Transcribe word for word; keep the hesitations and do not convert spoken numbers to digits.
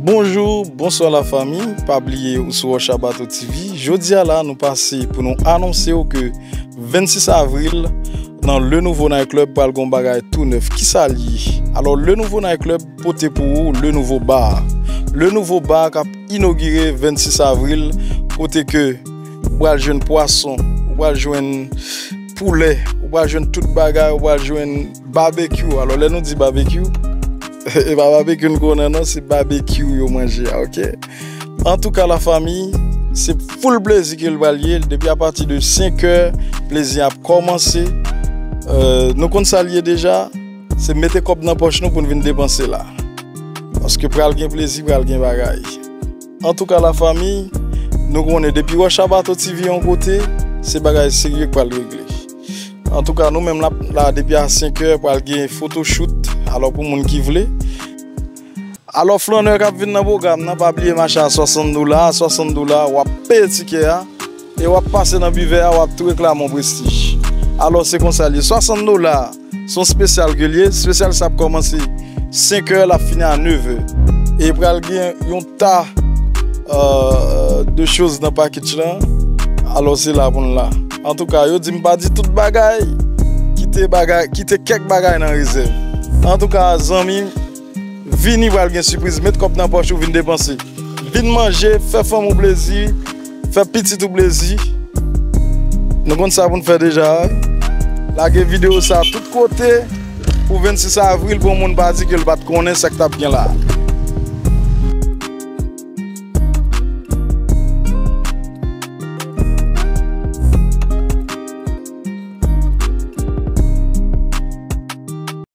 Bonjou, bonswa lafanmi, pa bliye ou sou Wòch a Bato T V. Jodi a la, nou pase pou nou anonse w ke vennsis avril, nan Le Nouveau Night Club, pral gen yon bagay tou nèf. Kisa l ye? Alò, Le Nouveau Night Club pote pou ou Le Nouveau Bar. Le Nouveau Bar k ap inogire vennsis avril, kote ke ou pral jwenn pwason, ou pral jwenn poulè, ou pral jwenn tout bagay, ou pral jwenn babekyou. Alò, lè nou di babekyou, e pa babekyou n konnen non, se babekyou yo manje a, oke? Antouka, lafanmi, se full plezi ke l pral ye. Depi apati de senk è, plezi ap kòmanse. Euh, nou konn sa l ye deja, se mete kòb nan pòch nou pou n vin depanse la. Paske pral gen plezi, pral gen bagay. Antouka, lafanmi, nou konnen depi Wòch a Bato T V yon kote, se bagay serye k pral regle. Antouka, nou menm la, la depi a senk è, pral gen photoshoot. Alò, pou moun ki vle. Alò, flannè k ap vin nan pwogram nan, pa bliye mache a swasant dola. A swasant dola, w ap peye tikè a, e w ap pase nan bivè a, w ap tou reklame yon prestij. Alò, se konsa l ye. Swasant dola, se yon spesyal ke l ye. Spesyal sa ap kòmanse senk è, l ap fini a nèf è. E pral gen yon ta, euh, de choz nan package lan. Alò, se la pou n la. Antouka, yo di m pa di tout bagay. Kite bagay, kite kèk bagay nan rezèv. Antouka, zanmi, vini, pral gen sipriz. Met kòb nan pòch ou, vin depanse. Vin manje, fè fanm ou plezi, fè pitit ou plezi. Nou konn sa pou n fè deja. Lage videyo sa tout kote pou vennsis avril, pou yon moun pa di ke l pa t konnen sa k t ap gen la.